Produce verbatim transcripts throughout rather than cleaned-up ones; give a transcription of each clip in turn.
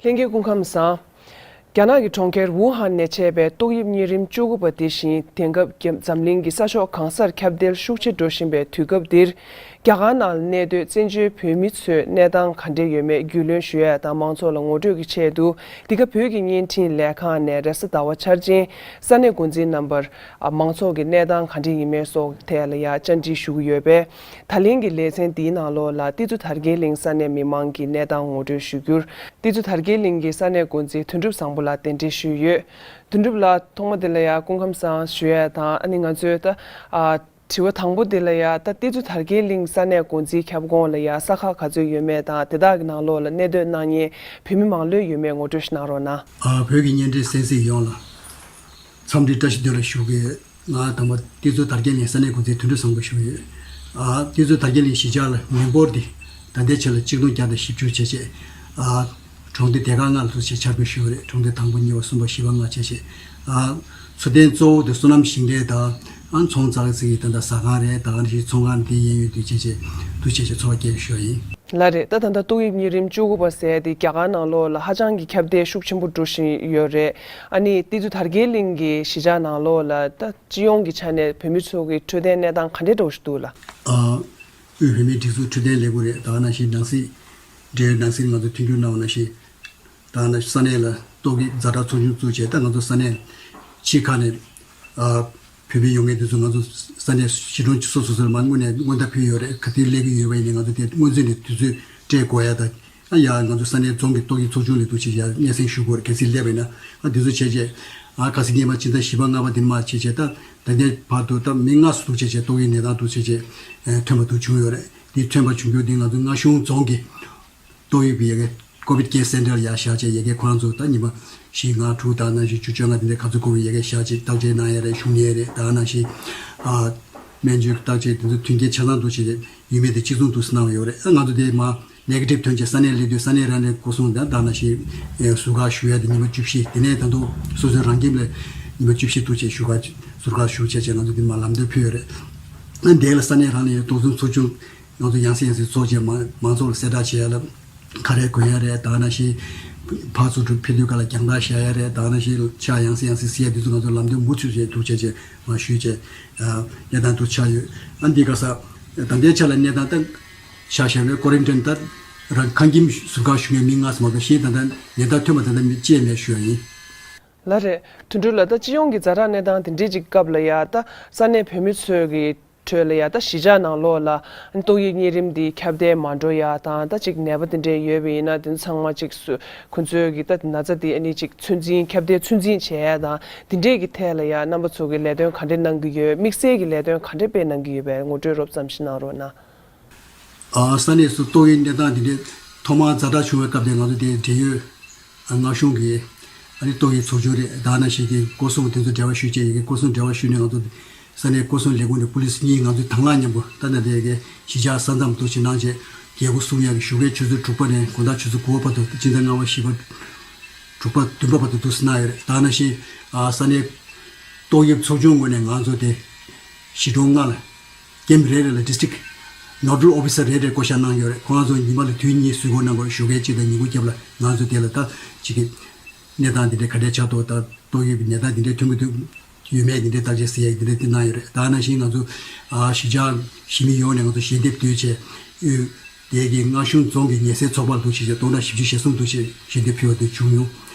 ལྷན་རྒྱས་སྐུ་ཁམས་བཟང་། རྒྱ་ནག་གི་གྲོང་ཁྱེར་ཝུ་ཧན་ནས་མཆེད་པའི་ཏོག་དབྱིབས་གཉན་རིམས་བཅུ་དགུ་པ་དེ་བཞིན་དེང་སྐབས་རྒྱ་འཛམ་གླིང་གི་ས་ཕྱོགས་གང་སར་ཁྱབ་གདལ་ཤུགས་ཆེ་འགྲོ་བཞིན་པའི་དུས་སྐབས་འདིར། རྒྱ་གར་ནང་ལ་གནས་སྡོད་བཙན་བྱོལ་བོད་མི་ཚོའི་གནས་སྟངས་ག་འདྲ་ཡོད་མེད་རྒྱུས་ལོན་ཞུ་ཡ་དང་མང་ཚོགས་ལ་ངོ་སྤྲོད་ཀྱི་ཆེད་དུ། འདི་ག་བོད་ཀྱི་བརྙན་འཕྲིན་ལས་ཁང་ནས་རེས་གཟའ་ཟླ་བ་འཆར་ཅན་ས་གནས་འགོ་འཛིན་རྣམ་པར་མང་ཚོགས་ཀྱི་གནས་སྟངས་ག་འདྲ་ཡིན་མིན་སོགས་ཐད་ལ་ཡང་བཅར་འདྲི་ཞུ་གི་ཡོད་པས། ད་ལན་གྱི་ལེ་ཚན་འདིའི་ནང་ལོགས་ལ་ཏི་ཛུ་དར་རྒྱས་གླིང་ས་གནས་མི་མང་གི་གནས་སྟངས་ངོ་སྤྲོད་ཞུ་རྒྱུར། ཏི་ཛུ་དར་རྒྱས་གླིང་གི་ས་གནས་འགོ་འཛིན་དོན་གྲུབ་བཟང་པོ་ལ་གདན་འདྲེན་ཞུས་ཡོད། དོན་གྲུབ་ལགས། ཐོག་མ་དེ་ལ་ཡང་སྐུ་ཁམས་བཟང་ཞུ་ཡ་དང་། ཨ་ནི་ང་ཚོའི་ད་ཨ་དྲི་བ་དང་པོ་དེ་ལ་ཡང་ད་ཏི་ཛུ་དར་རྒྱས་གླིང་ས་གནས་འགོ་འཛིན་ཁྱབ་ཁོངས་ལ་ཡང་ས་ཁག་ག་ཚོད་ཡོད་མེད་དང་། དེ་དག་གི་ནང་ལོགས་ལ་གནས་སྡོད་གནང་མཁན་བོད་མི་མང་ལོས་ཡོད་མེད་ངོ་སྤྲོད་ཞིག་གནང་རོགས་གནང་། ཨ་བོད་ཀྱི་བརྙན་འཕྲིན་གསན་གཟིགས་ཡོངས་ལ་འཚམས་འདྲི་བཀྲ་ཤིས་བདེ་ལེགས་ཞུ་གི་ཡོད། ང་དང་པོ་ཏི་ཛུ་དར་རྒྱས་གླིང་ས་གནས་འགོ་འཛིན་དོན་གྲུབ་བཟང་པོ་ཞུ་གི་ཡོད། ཨ་ཏི་ཛུ་དར་རྒྱས་གླིང་གཞིས་ཆགས་ལ་མི་འབོར་འདི་ད་ལྟའི་ཆ་ལ་གཅིག་སྟོང་བརྒྱ་དང་བཞི་བཅུ་བྱས་བྱས། ཨ་གྲོང་སྡེ་སྡེ་ཁག་ལྔ་ལ་འདུ་བྱས་ཆ་བགོས་ཞུ་གི་རེད། གྲོང་སྡེ་དང་པོ་གཉིས་པ་གསུམ་པ་བཞི་པ་ལྔ་བྱས་བྱས། ཨ་ཚོ་རྟེན་གཙོ་བོ་དེ་སོ་ནམ་ཞིང་ལས་དང་། ཨ་ཚོང་ཙག་ཙིག་གི་ད་ལྟ་ཟ་ཁང་རེད། ད་ག་ནང་བཞིན་ཚོང་ཁང་འདི་གཡས་གཡོན་འདི་བྱས་བྱས་འདུ་བྱས་བྱས་འཚོ་བ་སྐྱེལ་ཞུ་བ་ཡིན། ལགས་རེད། ད་ད་ལྟ་ཏོག་དབྱིབས་གཉན་རིམས་བཅུ་དགུ་པ་ཟེར་དེ་རྒྱ་གར་ནང་ལོགས་ལ་ཧ་ཅང་གི་ཁྱབ་གདལ་ཤུགས་ཆེན་པོ་འགྲོ་བཞིན་ཡོད་རེད། ཨ་ནི་ཏི་ཛུ་དར་རྒྱས་གླིང་གི་གཞིས་ཆགས་ནང་ལོགས་ལ་ད་སྤྱི་ཡོངས་ཀྱི་ཆ་ནས་བོད་མི་ཚོ་གི་འཕྲོད་བསྟེན་གནས་སྟངས་ག་འདྲ་འདྲ་བོ་ཞིག་འདུག་ལགས། ཨ་དབུས་བོད་མིའི་སྒྲིག་འཛུགས་འཕྲོད་བསྟེན་ལས་ཁུངས་རེད། ད་ག་ནང་བཞིན་ནང་སྲིད་འབྲེལ་ཡོད་ནང་སྲིད་ང་ཚོ་མཐུན་འགྱུར་གནང་བ་ནང་བཞིན། ད་ནི་ས་གནས་ལ་ཏོག་དབྱིབས་ཛ་དྲག་ཚོགས་ཆུང་བཙུགས་བྱས། ད་ང་ཚོ་ས་གནས་ཕྱི་ཁ་ནས་ཨ་བོད་མི་ཡོང་མཁན་དེ་ཚོ་ང་ཚོ་ས་གནས་གཞིས་གྲོང་སོ་སོ་སོ་ལ་མ་དངོས་གནས་སྔོན་བརྡ་ཕུལ་ཡོད་རེད། ག་དུས་སླེབས་ཀྱི་ཡོད་པ་ཡིན་ནའི་ང་ཚོ་དེ་སྔོན་ཚུད་ནས་དུས་ཚོད་སྤྲད་དགོས་ཡ་དང་། ཨ་ཡ་ང་ཚོ་ས་གནས་རྫོང་གི་ཏོག་དབྱིབས་ཚོགས་ཆུང་ལ་འདུག་བྱས་ཡ་སྙན་སེང་ཞུ་དགོས་རེད། གལ་སྲིད་སླེབས་པ་ཡིན་ན། ཨ་དེ་ཚོ་བྱས་རྗེས་ཨ་ཁ་སང་སྔོན་མ་ཕྱི་ཟླ་བཞི་པ་ལྔ་པ་དེ་མར་བྱས་རྗེས་ད་ད་ལྟའི་བར་དུ་ད་མི་ལྔ་སུ་འདུག་བྱས་རྗེས་ཏོག་དབྱིབས་ནད་རྟགས་འདུག་བྱས་རྗེས་ཨ་ཐོན་པ་འདུག་བྱུང་ཡོད་རེད། དེ་ཐོན་པ་བྱུང་རྒྱུ་དེ་ང་ཚོ་མངའ་གཞུང་རྫོང་གི་ཏོག་དབྱིབས་ཡ་གི་ཀོ་བིད་ཀེར་སེན་ཊར་ཡར་བཞག་བྱས། ཡ་གི་ཁོ་རང་ཚོ་ད་ཉི་མ་བཞི་ལྔ་དྲུག་དང་ནང་བཞིན་བཅུ་བཅོ་ལྔ་དེ་འདྲའི་ག་ཚོད་འགོར་བའི་ཡ་གི་བཞག་བྱས་བརྟག་དཔྱད་གནང་ཡ་རེད། བཞུགས་ཡ་རེད། ད་ནང་བཞིན་ཨ་སྨན་བཅོས་བརྟག་དཔྱད་དེ་ཚོ་མཐུན་རྐྱེན་ཆ་ཚང་འདུག་བྱས་ཡོད་མེད་དེ་གཅིག་མཚུངས་འདུག་གནང་ཡོད་རེད། ཨ་ང་ཚོ་དེ་མ་ནེ་གེ་ཊིབ་ཐོན་བྱས་ས་གནས་སླེབས་དུས་ས་གནས་རང་ནས་སྐོར་སྲུང་དང་ད་ནང་བཞིན་ཨེ་ཟུར་བཀག་ཞུ་ཡ་དེ་ཉི་མ་བཅུ་བཞི། དེ་ནས་ད་དུང་སོ་སོའི་རང་ཁྱིམ་ལ་ཉི་མ་བཅུ་བཞི་འདུག་བྱས་ཞུ་བཀག་ཟུར་བཀག་ཞུ་བྱས་བྱས་ང་ཚོ་དེ་མ་ལམ་སྟོན་ཕུལ་ཡོད་རེད། ཨ་དེ་ལ་ས་གནས་རང་ནས་ཡང་ཏོག་ཙམ་ཚོགས་ཆུང་ང་ཚོ་ཡང་སེ་ཡང་སེ་ཚོགས་བྱས་མང་མང་ཚོགས་ལ་གསལ་བསྒྲགས་བྱེད་ཡ་ལ་ཁ་རས་གོན་ཡ་རེད། ད་ནང་བཞིན་ཕར་ཚུར་འགྲོ་ཕེབས་དུས་སྒང་ལ་རྒྱང་ཐག་བཞག་ཡ་རེད། ད་ནང་བཞིན་ཕྱག་ཡང་སེ་ཡང་སེ་བསིལ་ཡ་དེ་ཚོ་ང་ཚོ་ལམ་སྟོན་མུ་མཐུད་བྱས་འདུག་བྱས་བྱས་མ་ཞུས་བྱས་གནས་སྟངས་འདུག་ཆགས་ཡོད། ཨ་འདི་ག་ས་ད་ལྟའི་ཆ་ལ་གནས་སྟངས་ད་ཆ་བཞག་ན་ཀོ་རན་ཊིན་ད་རང་ཁང་ཁྱིམ་ཟུར་བཀག་ཞུ་མཁན་མི་ལྔ་ཙམ་མ་གཏོགས་གཞན་ད་ལྟ་ཉེན་བརྡ་ཐོན་པ་ད་ལྟ་མི་ཅི་ཡང་མེད་ཞུ་ཡ་ཡིན། ལགས་རེད། དོན་གྲུབ་ལགས། ད་སྤྱི་ཡོངས་ཀྱི་ཛ་དྲག་གནས་སྟངས་དེ་འདྲའི་ཅིག་སྐབས་ལ་ཡ་ད་ས་གནས་བོད་མི་ཚོའི་གི་ཁྲོད་ལ་ཡ་ད་གཞིས་ཆགས་ནང་ལོགས་ལ་ཏོག་དབྱིབས་གཉན་རིམས་འདི་ཁྱབ་གདལ་མ་འགྲོ་ཡ་དང་། ད་ཅིག་ནད་པ་དེ་འདྲས་ཡོད་པ་ཡིན་ན་དེ་ཚོ་ཚང་མ་ཅིག་སུ་ཁོ་ཚོའི་གི་ད་ན་ཚ་འདི་ཨ་ནི་ཅིག་ཚོད་འཛིན་ཁྱབ་གདལ་ཚོད་འཛིན་བྱེད་ཡ་དང་དེ་འདྲས་ཀྱི་ཐད་ལ་ཡ་རྣམ་པ་ཚོ་གི་ལས་དོན་ག་འདྲས་གནང་གི་ཡོད། དམིགས་བསལ་གྱི་ལས་དོན་ག་འདྲས་སྤེལ་གནང་གི་ཡོད་པའི་ངོ་སྤྲོད་རོབ་ཙམ་ཞིག་གནང་རོགས་གནང་། ཨ་ས་གནས་སུ་ཏོག་དབྱིབས་གནས་སྟངས་འདི་འདྲའི་ཐོག་མར་ཛ་དྲག་བྱུང་བའི་སྐབས་དེ་ང་ཚོ་དེ་འབྲེལ་ཡོད་ཨ་མངའ་གཞུང་གི་ཨ་ནི་ཏོག་དབྱིབས་ཚོགས་ཆུང་རེད། ད་ནང་བཞིན་གྱི་སྐོར་སྲུང་དེ་ཚོ་འབྲེལ་བ་ཞུས་བྱས་ཡ་གི་སྐོར་སྲུང་འབྲེལ་བ་ཞུས་ནས་ང་ཚོ་ས་གནས་སྐོར་སྲུང་ལས་ཁུངས་ནས་པུ་ལིས་གཉིས་ང་ཚོ་དང་བླངས་མཉམ་པོ་ད་ལྟ་དེ་གི་གཞིས་ཆགས་ས་མཚམས་དུ་ཕྱིན་གནང་བྱས་རྒྱལ་སྒོ་སྲུང་ཡ་གི་ཞོགས་ཀའི་ཆུ་ཚོད་དྲུག་པ་ནས་དགོང་དག་ཆུ་ཚོད་དགུ་པ་བར་དུ་སྤྱི་ཟླ་ལྔ་པ་བཞི་པ་དྲུག་པ་བདུན་པ་བར་དུ་འདུག་སེ་གནང་ཡོད་རེད། ད་ནང་བཞིན་ཨ་ས་གནས་ཏོག་དབྱིབས་ཚོགས་ཆུང་ངོས་ནས་ང་ཚོ་དེ་གཞིས་གྲོང་ལྔ་ལ་ཀེམ་རེ་རེ་ལ་ཌིས་ཊིག་ནོ་ཌལ་ཨོ་ཕི་སར་རེ་རེ་བསྐོ་བཞག་གནང་ཡོད་རེད། ཁོང་ཚོ་ཉི་མ་ལ་དུས་གཉིས་གཟིགས་སྐོར་གནང་དགོས། ཞོགས་ཀའི་གཅིག་དང་ཉིན་གུང་རྒྱབ་ལ་ང་ཚོ་དེ་ལ་ད་ཅིག་གི་གནས་སྟངས་འདི་འདྲའི་ག་འདྲའི་ཆགས་འདུག་ད་ཏོག་དབྱིབས་ཀྱི་ནད་རྟགས་འདི་འདྲའི་ཐོན་གྱི་འདུག་ཡོད་མེད་འདི་འདྲའི་བརྟག་དཔྱད་ཟེར་ཡ་འདི་འདྲའི་འདི་གནང་ཡོད་རེད། ད་ནང་བཞིན་ང་ཚོ་ཨ་གཞིས་ཆགས་གཞིས་མི་ཡོངས་ནས་ང་ཚོ་ཞལ་འདེབས་བསྡུས་བྱས་དབུས་དེ་གི་མངའ་གཞུང་རྫོང་གི་ཉེན་སེལ་ཚོགས་པར་འདུག་བྱས་བྱས་སྟོང་ཕྲག་བཞི་བཅུ་ཞེ་གསུམ་འདུག་བྱས་ཞལ་འདེབས་ཕུལ་བ་འདི་བྱུང་ཡོང་།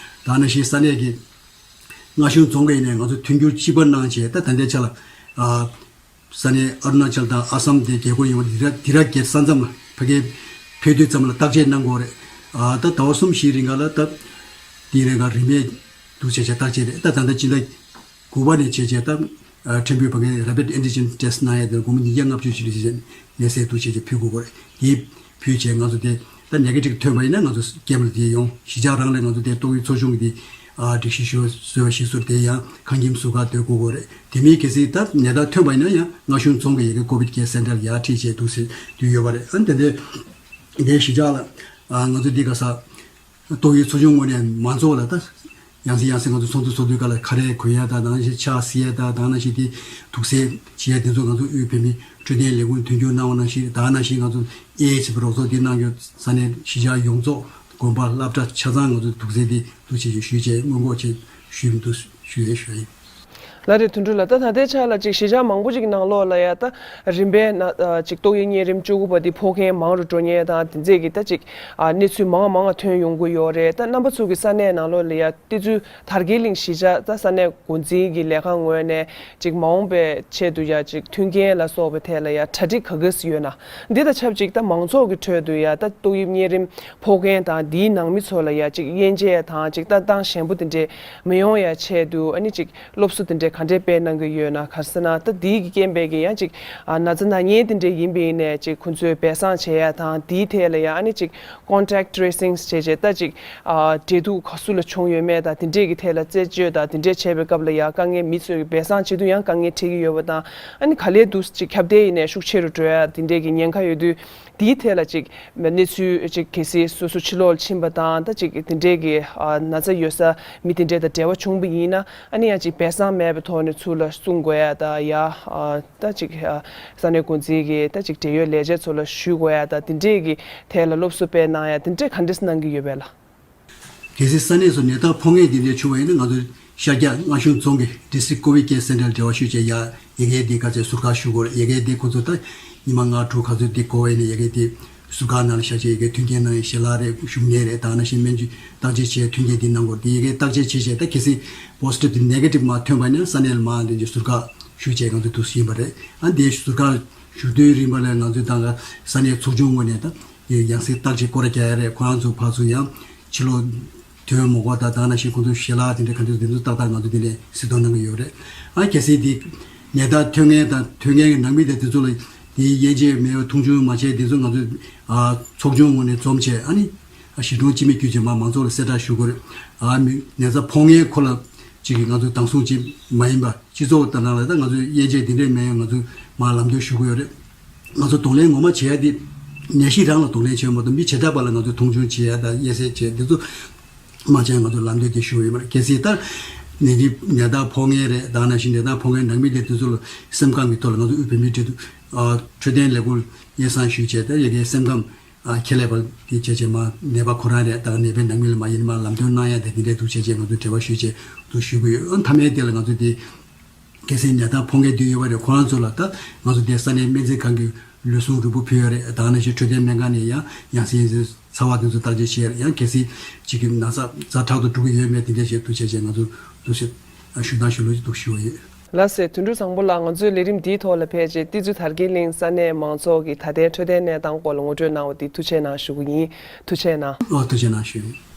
ད་ནང་བཞིན་ས་གནས་ཀྱི་མངའ་གཞུང་རྫོང་གི་ནས་ང་ཚོ་མཐུན་འགྱུར་གཅིག་པ་གནང་བྱས་ད་ད་ལྟའི་ཆ་ལ་ཨ་ས་གནས་ཨ་རུ་ན་ཅལ་དང་ཨ་སམ་དེ་རྒྱལ་སྒོ་ཡོང་བ་དེ་ར་དེ་ར་གེ་ས་མཚམས་ལ་ཕ་གི་ཕེབས་དུས་ཙམ་ལ་བརྟག་དཔྱད་གནང་དགོས་རེད། ཨ་ད་ཟླ་བ་གསུམ་བཞིའི་རིང་ག་ལ་ད་དེ་རིང་ག་རིན་མེད་འདུག་བྱས་བྱས་བརྟག་དཔྱད་རེད། ད་ད་ལྟ་སྤྱི་ཟླ་དགུ་པ་ནས་བྱས་བྱས་ད་ཨ་ཕྲན་བུའི་ཕ་གི་རེ་པིད་ཨན་ཊི་ཇེན་ཊེ་སི་གནང་ཡ་དེ་སྒོར་མོ་ཉིས་བརྒྱ་ལྔ་བཅུ་ཞིག་རེད་བྱས་བྱས་ནས་གསལ་འདུག་བྱས་བྱས་ཕུལ་དགོས་རེད། དེ་ཕུལ་བྱས་ང་ཚོ་དེ་ད་ནེ་གེ་ཊིབ་ཐོན་པ་ཡིན་ན་ང་ཚོ་ཀེམ་ལ་དེ་ཡོང་། གཞིས་ཆགས་རང་ལ་ང་ཚོ་དེ་ཏོག་དབྱིབས་ཚོགས་ཆུང་གི་དེ་ཨ་སྒྲིག་གཞི་ཞུ་བཟོས་པ་ཞིག་བཟོས་དེ་ཡང་ཁང་ཁྱིམ་ཟུར་བཀག་སྡོད་དགོས་དགོས་རེད། དེ་མིན་གལ་སྲིད་ད་ནད་རྟགས་ཐོན་པ་ཡིན་ན་ཡང་མངའ་གཞུང་རྫོང་གི་ཡ་གི་ཀོ་བིད་ཀེར་སེན་ཊར་ལ་ཡར་ཁྲིད་བྱས་འདུག་ཟེར་དུས་ཡོད་པ་རེད། ཨ་ནི་དེ་འདྲའི་དེ་གཞིས་ཆགས་ལ་ཨ་ང་ཚོ་འདི་ག་ས་ཏོག་དབྱིབས་ཚོགས་ཆུང་ངོས་ནས་མང་ཚོགས་ལ་ད་ཡང་སེ་ཡང་སེ་ང་ཚོ་ཚོགས་འདུ་ཚོགས་དུས་སྐབས་ལ་ཁ་རས་གོན་ཡ་དང་ནང་བཞིན་ཕྱག་བསིལ་ཡ་དང་ད་ནང་བཞིན་དེ་དུག་སེལ་བྱེད་ཡ་དེ་ཚོ་ང་ཚོ་དབུས་བོད་མིའི་འཕྲོད་བསྟེན་ལས་ཁུངས་མཐུན་འགྱུར་གནང་བ་ནང་བཞིན་ད་ནང་བཞིན་ང་ཚོ་ཨེ་ཨེཆ་སི་བི་རོགས་ཚོགས་འདི་གནང་རྒྱུ་ས་གནས་གཞིས་ཆགས་ཡོངས་རྫོགས་ དགོན་པ་སློབ་གྲྭ་ཆ་ཚང་ང་ཚོ་དུག་རྫས་འདི་འདུག་བྱས་ཞུས་བྱས་སྔོན་འགོག་བྱས་ཞུས་མི་འདུག་ཞུ་ཡས་ཞུ་ཡིན། ལགས་རེད། དོན་གྲུབ་ལགས། ད་ད་ལྟའི་ཆ་ལ་ཅིག་གཞིས་ཆགས་མང་པོ་ཅིག་ནང་ལོགས་ལ་ཡ་ད་རིམ་པས་ན་ཨ་ཅིག་ཏོག་དབྱིབས་གཉན་རིམས་བཅུ་དགུ་པ་འདི་ཕོག་མཁན་མང་རུ་འགྲོ་མཁན་དང་དེ་ཚོ་གི་ད་ཅིག་ཨ་གནས་ཚུལ་མང་མང་ཐོན་ཡོང་གི་ཡོད་རེད། ད་རྣམ་པ་ཚོ་གི་ས་གནས་ནང་ལོགས་ལ་ཡ་དེ་ཚོའི་དར་རྒྱས་གླིང་གཞིས་ཆགས་ད་ས་གནས་འགོ་འཛིན་གྱི་ལས་ཁང་ངོས་ནས་ཅིག་མ་འོངས་པའི་ཆེད་དུ་ཡ་ཅིག་མཐུན་རྐྱེན་ལ་སོགས་པའི་ཐད་ལ་ཡ་གྲ་སྒྲིག་ག་ག་ཙམ་ཡོད་ན། འདི་དང་ཆབས་ཅིག་ད་མང་ཚོགས་ཀྱི་ཁྲོད་དུ་ཡ་ད་ཏོག་དབྱིབས་གཉན་རིམས་ཕོག་མཁན་དང་འདིའི་ནང་མི་ཚོ་ལ་ཡ་ཅིག་དབྱེ་འབྱེད་དང་ཅིག་ལྟ་སྟངས་ཞན་པོ་དེ་འདྲས་མི་ཡོང་ཡ་ཆེད་དུ་ཨ་ནི་ཅིག་སློབ་གསོ་དེ་འདྲས་ག་འདྲས་སྤེལ་གནང་གི་ཡོད་ན། ག་རེ་ཟེར་ན་ད་འདིའི་གི་རྐྱེན་པས་ཀྱི་ཡང་ཅིག་ཨ་ན་ཚ་ན་མཁན་དེ་འདྲས་ཡིན་པ་ཡིན་ནའི་ཅིག་ཁོ་ཚོས་སྦས་གསང་བྱེད་ཡ་དང་དེའི་ཐད་ལ་ཡ་ཨ་ནི་ཅིག་contact tracing བྱས་བྱས་ད་ཅིག་ཨ་འབྲེལ་གཏུག་ག་སུ་ལ་བྱུང་ཡོད་མེད་དང་དེ་འདྲས་ཀྱི་ཐད་ལ་རྩད་གཅོད་དང་དེ་འདྲས་བྱས་པའི་སྐབས་ལ་ཡ་དཀའ་ངལ་མི་ཚོས་ཀྱི་སྦས་གསང་བྱེད་དུས་ཡང་དཀའ་ངལ་འཕྲད་ཀྱི་ཡོད་པ་དང་ཨ་ནི་ག་ལེར་འདུག་ཅིག་ཁྱབ་གདལ་ཡིན་ནའི་ཤུགས་ཆེ་རུ་འགྲོ་ཡ་དེ་འདྲས་ཀྱི་ཉེན་ཁ་ཡོད་དུས། དེའི་ཐད་ལ་ཅིག་གནས་ཚུལ་ཅིག་གལ་སྲིད་སོ་སོ་ཕྱི་ལོགས་ལ་ཕྱིན་པ་དང་ད་ཅིག་དེ་འདྲས་ཀྱི་ཨ་ན་ཚ་ཡོད་ས་མི་དེ་འདྲས་དང་འབྲེལ་བ་བྱུང་པ་ཡིན་ན་ཨ་ནི་ཡང་ཅིག་སྦས་གསང་མེད་པའི་ཐོག་ནས་ཚུར་ལ་སྲུང་དགོས་ཡ་ད་ཡ་ཨ་ད་ཅིག་ཨ་ས་གནས་འགོ་འཛིན་གྱི་ད་ཅིག་འབྲེལ་ཡོད་ལས་བྱེད་ཚོ་ལ་ཞུ་དགོས་ཡ་ད་དེ་འདྲས་ཀྱི་ཐད་ལ་སློབ་གསོ་སྤེལ་གནང་ཡ་དེ་འདྲས་ག་འདྲས་གནང་གི་ཡོད་པས་ལགས། གལ་སྲིད་ས་གནས་སུ་ནད་རྟགས་ཕོག་མཁན་དེ་འདྲས་བྱུང་བ་ཡིན་ན་ང་ཚོ་ཤར་རྒྱག་མངའ་གཞུང་རྫོང་གི་District Covid Care Center ལ་འབྲེལ་བ་ཞུས་བྱས་ཡ་ཡ་གི་དེ་ག་ཚོད་ཟུར་བཀག་ཞུ་དགོས་རེད། ཡ་གི་དེ་ཁོ་ཚོ་ད་ཉི་མ་ལྔ་དྲུག་ག་ཚོད་དེ་འགོར་བ་ཡིན་ན་ཡ་གི་དེ་ཟུར་བཀག་ནང་ལ་བཞག་བྱས་ཡ་གི་མཐུན་རྐྱེན་གནང་ཡ་ཞལ་ལག་རེད་བཞུགས་གནས་རེད་ད་ནང་བཞིན་སྨན་བཅོས་བརྟག་དཔྱད་བྱས་མཐུན་རྐྱེན་དེ་གནང་དགོས་རེད། དེ་ཡ་གི་བརྟག་དཔྱད་བྱས་བྱས་ད་གལ་སྲིད་positive དེ་negative མ་ཐོན་པ་ཡིན་ན་ས་གནས་ལ་མར་དེ་འདྲས་ཟུར་བཀག་ཞུས་བྱས་ང་ཚོ་འདུག་སེ་ཡིན་པ་རེད། ཨ་འདི་ཟུར་བཀག་ཞུ་དུས་རིམ་པ་ལ་ང་ཚོས་ད་ག་ས་གནས་ཚོགས་ཆུང་ངོས་ནས་ད་ཡང་སེ་བརྟག་དཔྱད་སྐོར་ར་རྒྱག་ཡ་རེད། ཁོ་རང་ཚོ་ཕར་ཚུར་ཡང་ཕྱི་ལོགས་ཐོན་མ་དགོས་ད་ད་ནང་བཞིན་ཁོང་ཚོ་ཞལ་ལག་དེ་འདྲ་ག་འདྲ་དེ་ཚོ་ཏག་ཏག་ང་ཚོ་དེ་ནས་གཟིགས་རྟོག་གནང་གི་ཡོད་རེད། ཨ་གལ་སྲིད་དེ་ནད་རྟགས་ཐོན་མཁན་དང་ཐོན་མཁན་གྱི་ནང་མི་དེ་དེ་ཚོ་ལ་དེ་དབྱེ་འབྱེད་མེད་པར་མཐོང་ཆུང་མ་བྱས་དེ་ཚོ་ང་ཚོ་ཨ་ཚོགས་ཆུང་ངོས་ནས་འཛོམས་བྱས་ཨ་ནི་ཨ་གཞིས་གྲོང་སྤྱི་མི་བརྒྱུད་བྱས་མར་མང་ཚོགས་ལ་གསལ་བསྒྲགས་ཞུ་དགོས་རེད། ཨ་མི་ནད་རྩ་ཕོག་མཁན་ཁོ་ལ་གཅིག་གིས་ང་ཚོ་དྭངས་སྲུང་ཅིག་མ་ཡིན་པ་སྤྱི་ཚོགས་ལྟར་སྣང་ལ་ད་ང་ཚོས་དབྱེ་འབྱེད་འདི་འདྲས་མེད་ཡང་ང་ཚོས་མར་ལམ་སྟོན་ཞུ་གི་ཡོད་རེད། ང་ཚོ་གདོང་ལེན་ངོ་མ་བྱེད་ཡ་དེ་ནད་གཞི་རང་ལ་གདོང་ལེན་བྱེད་ཡ་མ་གཏོགས་མི་བྱེ་བྲག་པ་ལ་ང་ཚོས་མཐོང་ཆུང་བྱེད་ཡ་དང་དབྱེ་གསལ་བྱེད་ཡ་འདི་ཚོ་མ་བྱས་ང་ཚོས་ལམ་སྟོན་དེ་ཞུ་གི་ཡོད་མ་རེད། གལ་སྲིད་ད་ནད་གཞི་ནད་རྟགས་ཕོག་མཁན་རེད་ད་ནང་བཞིན་ནད་རྟགས་ཕོག་མཁན་ནང་མི་དེ་དེ་ཚོ་ལ་སེམས་ཁམས་ཀྱི་ཐོག་ལ་ང་ཚོ་དབུས་བོད་མིའི་གྲལ་དུ་འཕྲོད་བསྟེན་ལས་ཁུངས་སྙན་སེང་ཞུས་བྱས་ད་ཡ་གའི་སེམས་ཁམས་ཨ་ཁྱད་ལས་པ་དེ་བྱས་བྱས་མ་ནད་པ་ཁོ་རང་རེད་ད་ནད་པའི་ནང་མི་ལ་མ་ཡིན་མ་ལམ་སྟོན་གནང་ཡ་དེ་དེ་འདྲས་འདུག་བྱས་བྱས་ང་ཚོས་འབྲེལ་བ་ཞུས་བྱས་འདུག་ཞུ་གི་ཡོད། ཨ་མཐའ་མའི་དེ་ལ་ང་ཚོ་དེ་གལ་སྲིད་ནད་རྟགས་ཕོག་མཁན་དེ་ཡོད་པ་རེད་ཁོ་རང་ཚོ་ལ་ད་ང་ཚོ་དེ་ས་གནས་སྨན་རྩིས་ཁང་གི་ལུས་ཟུངས་རིལ་པོ་ཕུལ་ཡོད་རེད་ད་ནང་བཞིན་འཕྲོད་བསྟེན་སྨན་ཁང་ནས་ཡང་ཡང་སེ་ཡང་སེ་ཚ་བ་དེ་ཚོ་བརྟག་དཔྱད་བྱས་རེད། ཡང་གལ་སྲིད་གཅིག་གི་ན་ཚ་ཛ་དྲག་ཏུ་འགྲོ་གི་ཡོད་མེད་དེ་འདྲས་བྱས་འདུག་བྱས་བྱས་ང་ཚོ་འདུག་སེ་ཞུ་དང་ཞུ་ལུགས་འདུག་ཞུ་བ་ཡོད། ལགས་སོ། དོན་གྲུབ་བཟང་པོ་ལགས། ང་ཚོའི་ལས་རིམ་འདིའི་ཐོག་ལ་ཕེབས་རྗེས་ཏི་ཛུ་དར་རྒྱས་གླིང་ས་གནས་མང་ཚོགས་ཀྱི་ད་ལྟའི་འཕྲོད་བསྟེན་གནས་སྟངས་སྐོར་ལ་ངོ་སྤྲོད་གནང་བ་འདི་ཐུགས་རྗེ་གནང་ཞུ་གི་ཡིན། ཐུགས་རྗེ་གནང་། ཨོ་ཐུགས་རྗེ་གནང་ཞུ།